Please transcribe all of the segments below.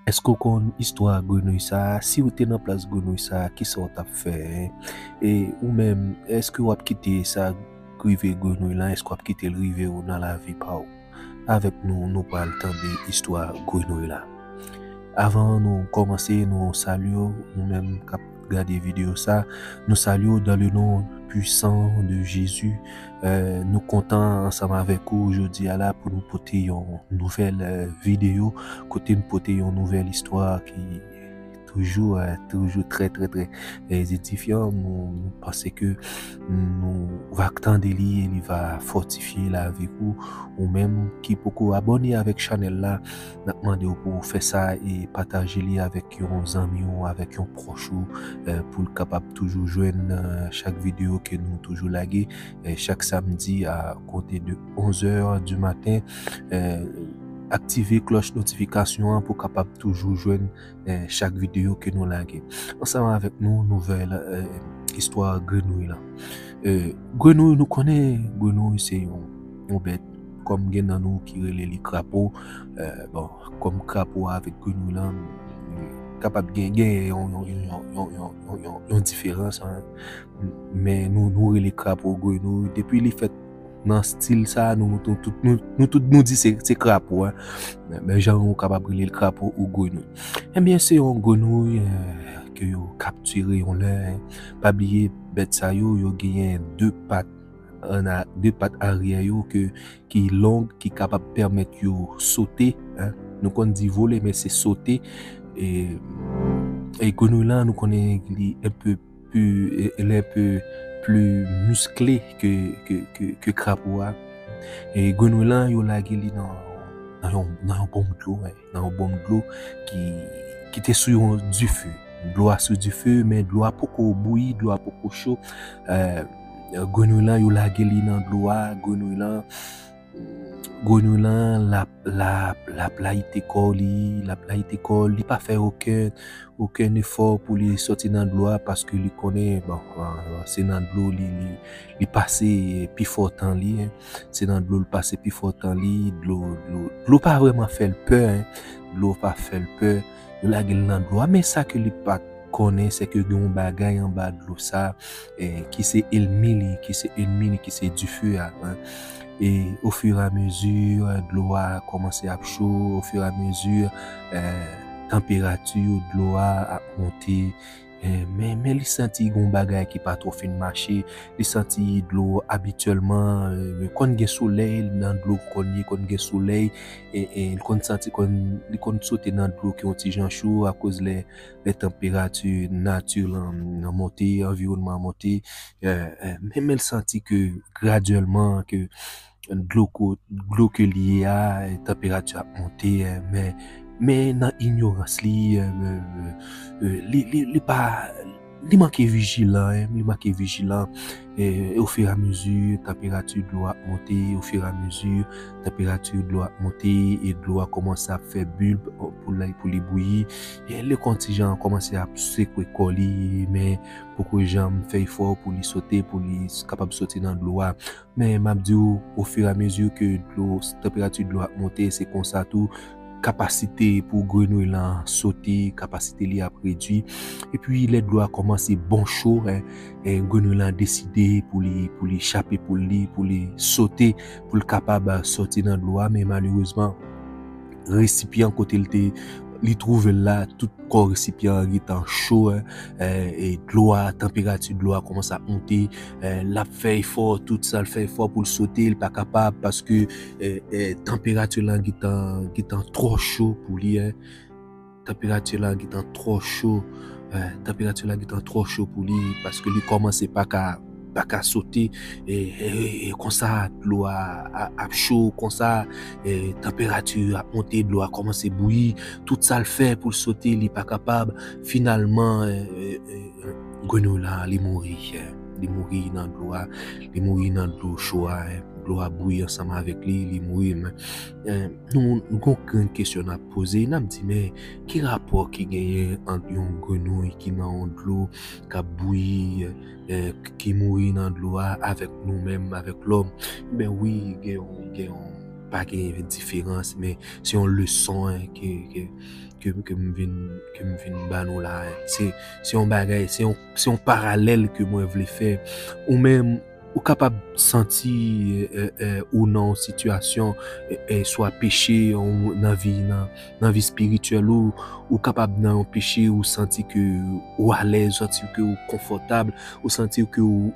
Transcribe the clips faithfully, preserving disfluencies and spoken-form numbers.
Èske w konn istwa grenouy sa a? Si w te nan plas grenouy sa a, kisa w t ap fè, en? E ou menm, èske w ap kite sa rive grenouy lan? Èske w ap kite l rive w nan lavi pa w? Avèk nou, nou pral tande istwa grenouy la. Avan nou kòmanse, nou salye w, ou menm k ap gade videyo sa, nou salye w dans le nom puissant de Jésus. Euh, nou kontan ansanm avèk ou jodi a la pou nou pote yon nouvèl, euh, videyo, kote n pote yon nouvèl istwa ki toujou, euh, toujou trè, trè, trè, euh, edifyan. Nou, nou panse ke nou va tande li e li va fòtifye lavi ou. Ou menm ki poko abòne avèk chanèl la, n ap mande w pou w fè sa e pataje li avèk yon zanmi w, avèk yon pwòch ou, eh, pou l kapab toujou jwenn, eh, chak videyo ke nou toujou lage, eh, chak samdi a konte de onz è di maten. Eh, aktive klòch notifikasyon an pou w kapab toujou jwenn, eh, chak videyo ke nou lage. Ansanm avèk nou, nouvèl, eh, istwa grenouy lan. Eh, grenouy, nou konnen grenouy se yon, yon bèt, kòm gen nan nou ki rele li krapo. Eh, bon, kòm krapo avèk grenouy lan, kapab gen, gen yon, yon, yon diferans, en. Men nou, nou rele krapo grenouy. Depi li fèt nan stil sa, nou, nou, tout, nou, nou tout nou di se, se krapo, en. Men, men jan ou kapab rele l krapo ou grenouy. Ebyen, se yon grenouy, eh, ke yo kaptire yon lè, en. Pa bliye, bèt sa yo, yo genyen de pat, an a, de pat aryè yo ke, ki long, ki kapab pèmèt yo sote, en. Nou konn di vole, men se sote. E, e grenouy lan, nou konnen li enpe pli, e, li enpe pli miskle ke, ke, ke, ke krapo a. E grenouy lan, yo lage li nan, nan yon, nan yon bonm dlo, en, nan yon bonm dlo ki, ki te sou yon dife. Dlo a sou dife, men dlo a poko bouyi, dlo a poko cho. Eh, grenouy lan, yo lage li nan dlo a, grenouy lan, grenouy lan, l ap, l ap, l ap layite kò li, l ap layite kò li, li pa fè okenn, okenn efò pou li soti nan dlo a, paske li konnen, bon, eh, se nan dlo li, li, li pase pi fò tan li, en. Se nan dlo l pase pi fò tan li, dlo, dlo, dlo pa vrèman fè l pè, en. Dlo pa fè l pè. Yo lage l nan dlo a, men sa ke li pa t konnen, se ke gen yon bagay anba dlo sa, eh, ki se ènmi li, ki se ènmi li, ki se dife a, en. E ofiramezi, eh, dlo a kòmanse ap cho, ofiramezi, eh, tanperati dlo a ap monte, eh, men, men li santi gen yon bagay ki pa twò fin mache, li santi dlo abityèlman, eh, konn gen solèy nan dlo, konn ye, konn gen solèy, e, e, li konn santi, konn, li konn sote nan dlo ki yon ti jan cho akoz lè, lè tanperati nati lan, lan monte, anviwònman an monte, eh, eh, men, men l santi ke gradyèlman ke dlo ko-, dlo ke li ye a, eh, tanperati ap monte, eh, men, men nan inyorans li, eh, eh, eh, li, li, li pa, li manke vijilan, en, li manke vijilan. E, ofiramezi tanperati dlo a ap monte, ofiramezi tanperati dlo a ap monte, e dlo a kòmanse ap fè bil pou li, pou li bouyi. E li konn ti jan kòmanse ap sekwe kò li, men poko janm fè efò pou li sote, pou li s-, kapab soti nan dlo a. Men m ap di w, ofiramezi ke dlo, tanperati dlo ap monte, se konsa tou, kapasite pou grenouy lan sote, kapasite li ap redui. Epi lè dlo a kòmanse bon cho, en, en, grenouy lan deside pou li, pou li chape poul li, pou li sote, pou l kapab, eh, soti nan dlo a. Men malerezman, resipyan kote l te, li twouve l la, tout kò resipyan an gentan cho, en, eh, e dlo a, tanperati dlo a kòmanse ap monte, eh, l ap fè efò, tout sa l fè efò pou l sote, li pa kapab paske, eh, eh, tanperati lan gentan, gentan twò cho pou li, en. Tanperati lan gentan twò cho, eh, tanperati lan gentan twò cho pou li paske li kòmanse pa ka, pa ka sote, e, e, e konsa dlo a, a, ap cho, konsa, e, tanperati ap monte, dlo a kòmanse bouyi, tout sa l fè pou l sote, li pa kapab. Finalman, e, e, e, grenouy la, li mouri, e, li mouri nan dlo a, li mouri nan dlo cho a, e, dlo a bouyi ansanm avèk li, li mouri, men, e, nou, nou gon grenn kesyon n ap poze, n ap di, men, ki rapò ki genyen ant yon grenouy ki nan yon dlo k ap bouyi, eh, ki mouri nan dlo a avèk nou menm, avèk lòm? Ben wi, gen yon, gen yon, pa gen diferans, men se yon leson, en, ke, ke, ke, ke m vin, ke m vin ba nou la. Se, se yon bagay, se yon, se yon paralèl ke mwen vle fè. Ou menm, ou kapab santi, eh, eh, ou nan yon sitiyasyon, eh, eh, swa peche, ou nan vi, nan, nan vi espirityèl ou, ou kapab nan yon peche, ou santi ke ou alèz, ou santi ke ou konfòtab, ou santi ke ou,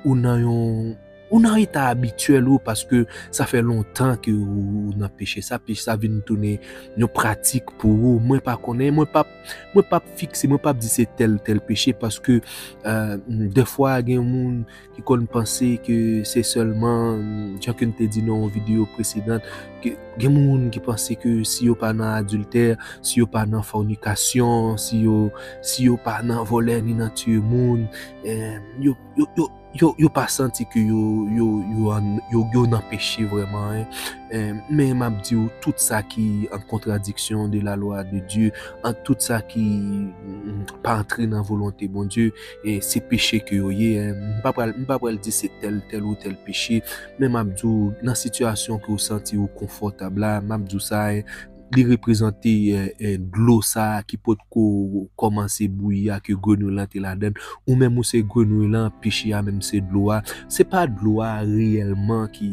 ou nan yon, ou nan eta abityèl ou, paske sa fè lontan ke ou nan peche. Sa, peche sa vin tounen yon pratik pou ou. Mwen pa konnen, mwen p ap, mwen p ap fikse, mwen p ap di se tèl, tèl peche, paske, eh, dèfwa gen moun ki konn panse ke se sèlman, jan ke n te di nan yon videyo presedan, ke gen moun ki panse ke si yo pa nan adiltè, si yo pa nan fònikasyon, si yo, si yo pa nan vòlè ni nan tiye moun, eh, yo, yo, yo, yo, yo pa santi ke yo, yo, yo, an, yo, yo nan peche vrèman, en. Eh, men m ap di w, tout sa ki an kontradiksyon de la lwa de Dye, an tout sa ki, mm, pa antre nan volonte Bondye, e se peche ke yo ye, en. M pa pral, m pa pral di se tèl, tèl ou tèl peche, men m ap di w, nan sitiyasyon ke w santi w konfòtab la, m ap di w sa, en, li reprezante, eh, eh, dlo sa a ki potko kòmanse bouyi a, ke grenouy lan te ladan l. Ou menm ou se grenouy lan, peche a menm se dlo a. Se pa dlo a reyèlman ki,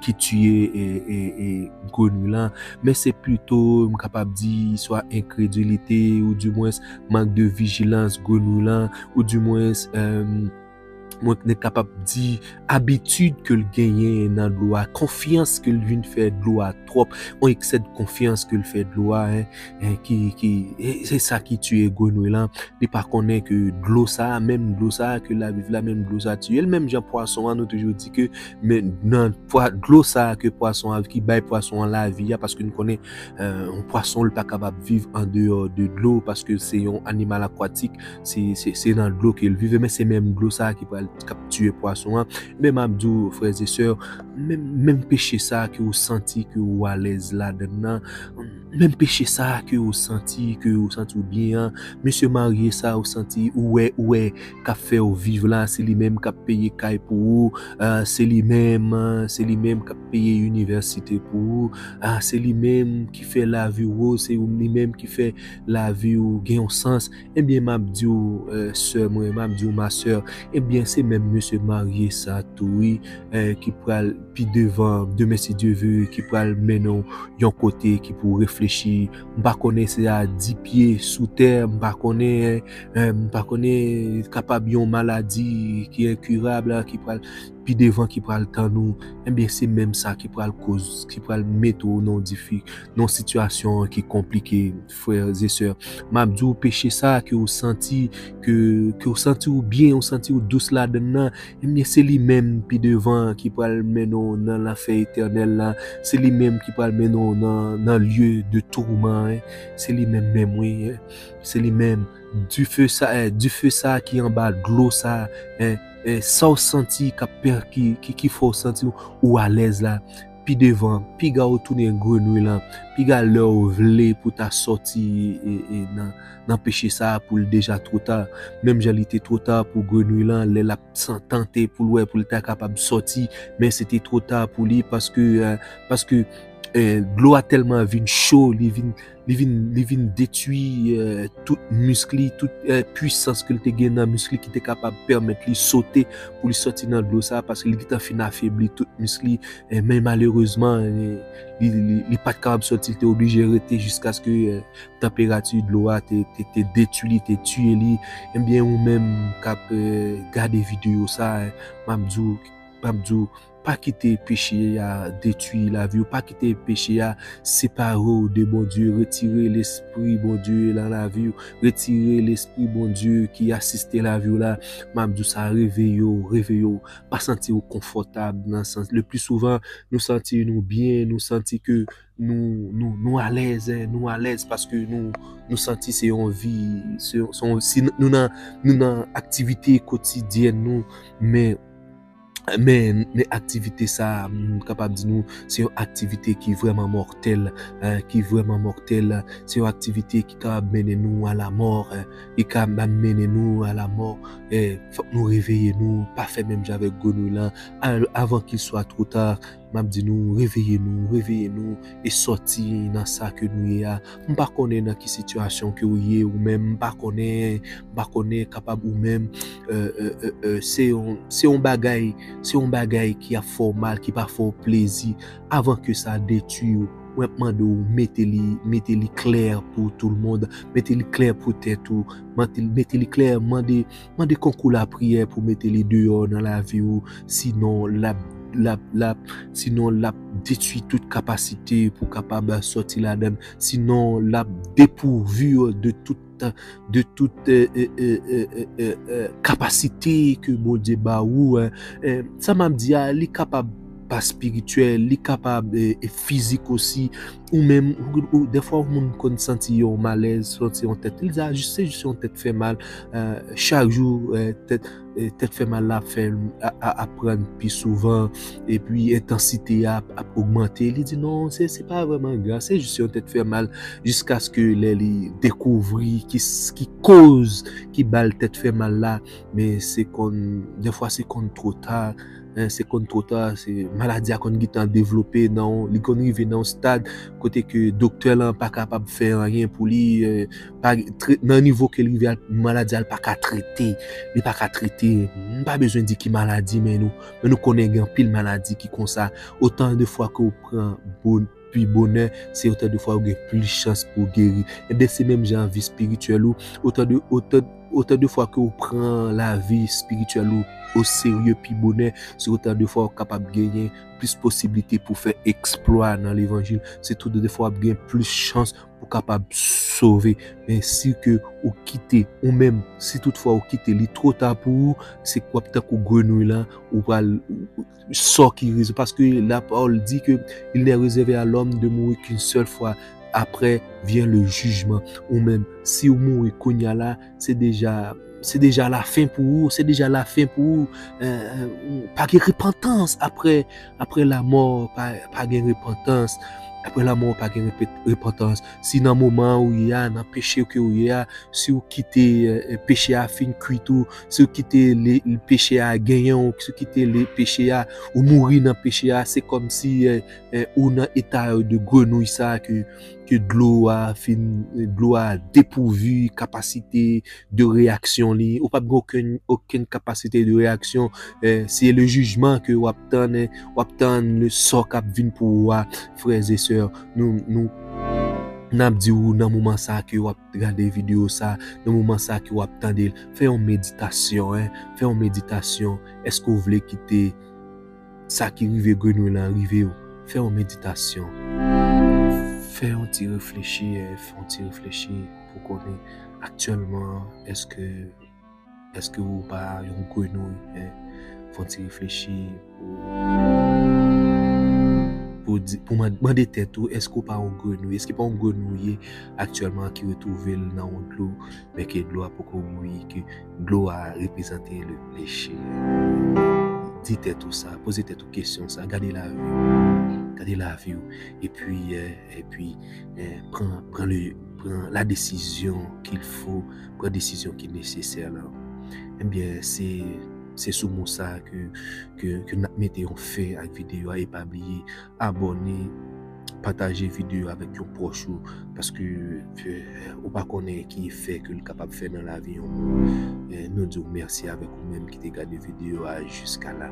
ki tiye, eh, eh, eh, grenouy lan, men se plito, m kapab di, swa enkredilite, ou dimwens mank de vijilans grenouy lan, ou dimwens, eh, mwen te kapab di abitid ke l genyen nan dlo a, konfyans ke l vin fè dlo a twòp, yon eksè de konfyans ke l fè dlo a, en, en, ki, ki, e se sa ki tiye grenouy lan. Li pa konnen ke dlo sa a, menm dlo sa a ke l ap viv la, menm dlo sa a tiye l, menm jan pwason an, nou toujou di ke, men nan pwa-, dlo sa a ke pwason an, ki bay pwason an lavi a, paske nou konnen, eh, yon pwason, li pa kapab viv andeyò de dlo, paske se yon animal akwatik, se, se, se nan dlo ke l viv, men se menm dlo sa a ki pral, k ap tiye pwason an. Men m ap di w, frè e sè, menm, menm peche sa a ke w santi ke w alèz ladan l nan, menm peche sa a ke w santi, ke w santi w byen an, mesye marye sa a, w santi, ou wè, ou wè, k ap fè w viv la, se li menm k ap peye kay pou ou, ah, se li menm, ah, se li menm k ap peye inivèsite pou ou, ah, se li menm ki fè lavi w wo, se li menm ki fè lavi w gen yon sans, ebyen, m ap di w, eh, sè mwen, m ap di w, ma sè, ebyen, se menm mesye marye sa tou, wi, eh, ki pral pi devan, demen, si Dye ve, ki pral mennen w yon kote ki pou reflechi. M pa konnen se a di pye sou tè, m pa konnen, eh, m pa konnen, kapab yon maladi ki enkirab la, ki pral pi devan, ki pral tann ou. Ebyen, se menm sa ki pral koz, ki pral mete w nan difi-, nan sitiyasyon ki konplike, frè e sè. M ap di w, peche sa ke w santi, ke, ke w santi w byen, w santi w dous ladan l nan, ebyen, se li menm pi devan ki pral mennen w nan lanfè etènèl la. Se li menm ki pral mennen w nan, nan lye de touman, en. Se li menm menm, wi, en. Se li menm. Dife sa, eh, dife sa ki anba dlo sa, eh, eh, sa w santi k ap pè-, ki, ki, ki fè w santi w, ou alèz la. Pi devan, piga w tounen grenouy lan, piga lè w vle pou ta sòti, e, e, nan, nan peche sa a, pou l deja twò ta. Menm jan li te twò ta pou grenouy lan, lè l ap san-, tante pou l wè, pou l ta kapab sòti, men se te twò ta pou li, paske, eh, paske, eh, dlo a tèlman vin cho, li vin, li vin, li vin detwi, eh, tout misk li, tout, eh, pwisans ke l te gen nan misk li ki te kapab pèmèt li sote pou li sòti nan dlo sa a, paske li gentan fin afebli tout misk li, eh, men malerezman, eh, li, li, li pa t kapab sòti, li te oblije rete jiskaske, eh, tanperati dlo a te, te, te detwi li, te tiye li. Ebyen, ou menm k ap, eh, gade videyo sa a, eh, m ap di w, m ap di w, pa kite peche a detwi lavi w, pa kite peche a separe w de Bondye, retire Lespri Bondye nan lavi w, retire Lespri Bondye ki asiste lavi w la. M ap di w sa, reveye w, reveye w, pa santi w konfòtab nan sans. Le pli souvan, nou santi nou byen, nou santi ke nou, nou, nou alèz, en, nou alèz paske nou, nou santi se yon vi, se, se yon, si nou nan, nou nan aktivite kotidyèn nou, men, men, men aktivite sa, m kapab di nou, se yon aktivite ki vrèman mòtèl, en, ki vrèman mòtèl, se yon aktivite ki kapab mennen nou a lamò, en, ki kapab mennen nou a lamò, en, fòk nou reveye nou, pa fè menm jan avèk grenouy lan, a-, avan qu'il soit trop tard, M ap di nou, reveye nou, reveye nou, e sòti nan sa ke nou ye a. M pa konnen nan ki sitiyasyon ke ou ye, ou menm, m pa konnen, m pa konnen, kapab ou menm, euh, euh, euh, euh, se yon, se yon bagay, se yon bagay ki ap fè w mal, ki pa fè w plezi, avan ke sa detwi w, mwen ap mande w mete li, mete li klè pou tout le monde, mete li klè pou tèt ou, mete, mete li klè, mande, mande konkou lapriyè pou mete li deyò nan lavi w, sinon l ap, l ap, l ap, sinon l ap detwi tout kapasite pou kapab sòti ladan l, sinon l ap depouvi w de tout, de tout, euh, euh, euh, euh, euh, euh, kapasite ke Bondye ba ou, hein. Euh, sa m ap di a, li kapab pa espirityèl, li kapab, euh, e fizik osi. Ou menm, ou, ou, dèfwa yon moun konn santi yon malèz, santi yon tèt, li di a, jis, se jis yon tèt fè mal, euh, chak jou, euh, tèt, euh, tèt fè mal la ap fè l a, a, ap pran pi souvan, epi entansite a ap, ap ogmante. Li di, "Non, se, se pa vrèman grav, se jis yon tèt fè mal," jiskaske lè li dekouvri ki s-, ki koz ki ba l tèt fè mal la, men se konn, dèfwa se konn twò ta, hein, se konn twò ta, se maladi a konn gentan devlope nan, li konn rive nan yon stad kote ke doktè lan pa kapab fè anyen pou li, euh, pa, tre-, nan nivo ke l rive a, maladi a l pa ka trete, li pa ka trete. M pa bezwen di ki maladi, men nou, men nou konnen gen anpil maladi ki konsa. Otan de fwa ke w pran bon, pi bonè, se otan de fwa ou gen plis chans pou w geri. Enben, se menm jan vi espirityèl ou. Otan de, otan, otan de fwa ke ou pran lavi espirityèl ou o serye pi bonè, se otan de fwa ou kapab genyen plis posiblite pou fè eksplwa nan levanjil. Se tout de fwa w ap gen plis chans pou kapab sove. Men si ke ou kite, ou menm, si toutfwa ou kite li twò ta pou ou, se w ap tankou grenouy lan, ou pral, ou, sò ki rezon, paske lapawòl di ke il n'est réservé à l'homme de mourir qu'une seule fois, après vient le jugement. Ou menm, si ou mouri kounya la, se deja, se deja lafen pou ou, se deja lafen pou ou. Euh, euh, pa gen repantans apre, apre lamò, pa, pa gen repantans. Apre lamò, pa gen repe-, repantans. Si nan moman ou ye a, nan peche ke ou ye a, si ou kite, euh, euh, peche a fin kwit ou, si ou kite le, le peche a genyen w, si ou kite le peche a, ou mouri nan peche a, se kòmsi, euh, euh, ou nan eta de grenouy sa ke, ke dlo a fin, dlo a depouvi kapasite de reyaksyon li, ou p ap gen okenn, okenn kapasite de reyaksyon, euh, se le jijman ke w ap tann, w ap tann le sò k ap vin pou ou a, frè e sè, nou, nou, n ap di w nan moman sa ke w ap gade videyo sa, nan moman sa ke w ap tande l, fè yon meditasyon, hein, fè yon meditasyon. Èske w vle kite sa ki rive grenouy lan rive w? Fè yon meditasyon. Fè yon ti reflechi, hein, fè yon ti reflechi pou konnen aktyèlman, èske, èske ou pa yon grenouy, hein? Fè yon ti reflechi pou, pou di, pou man-, mande tèt ou, èske ou pa yon grenouy? Èske pa yon grenouy ou ye aktyèlman ki retwouve l nan yon dlo, men ke dlo a poko bouyi, ke dlo a reprezante le peche? Di tèt ou sa, poze tèt ou kesyon sa, gade lavi w, gade lavi w, epi, euh, epi, euh, pran, pran le, pran la décision qu'il faut, pran desizyon ki nesesè la. Ebyen, se, se sou mo sa ke, ke, ke n ap mete yon fen ak videyo a, e pa bliye abòne, pataje videyo avèk yon pwòch ou, paske, euh, ou pa konnen ki efè ke l kapab fè nan lavi yon moun. Euh, nou di w mèsi avèk ou menm ki te gade videyo a jiska la.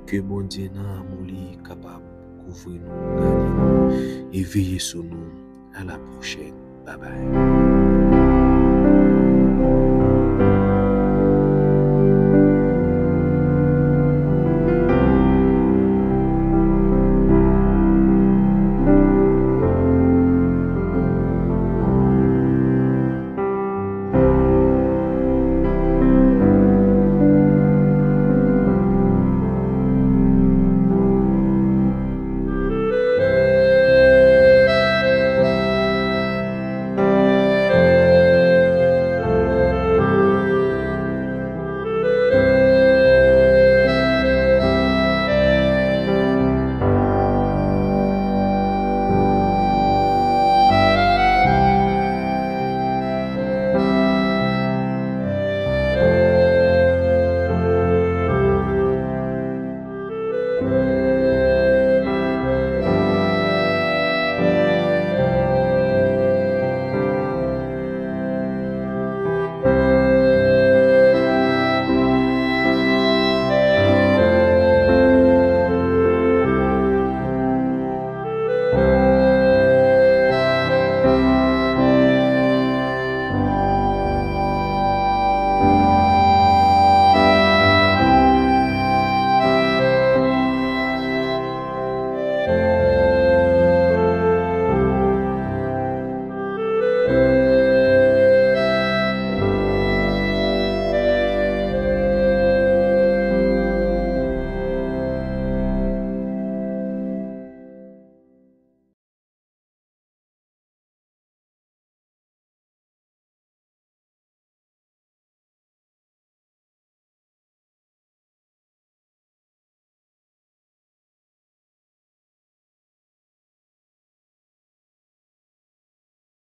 Ke Bondye nan amou li kapab kouvri nou, gade nou, e veye sou nou. À la prochaine. Bye bye.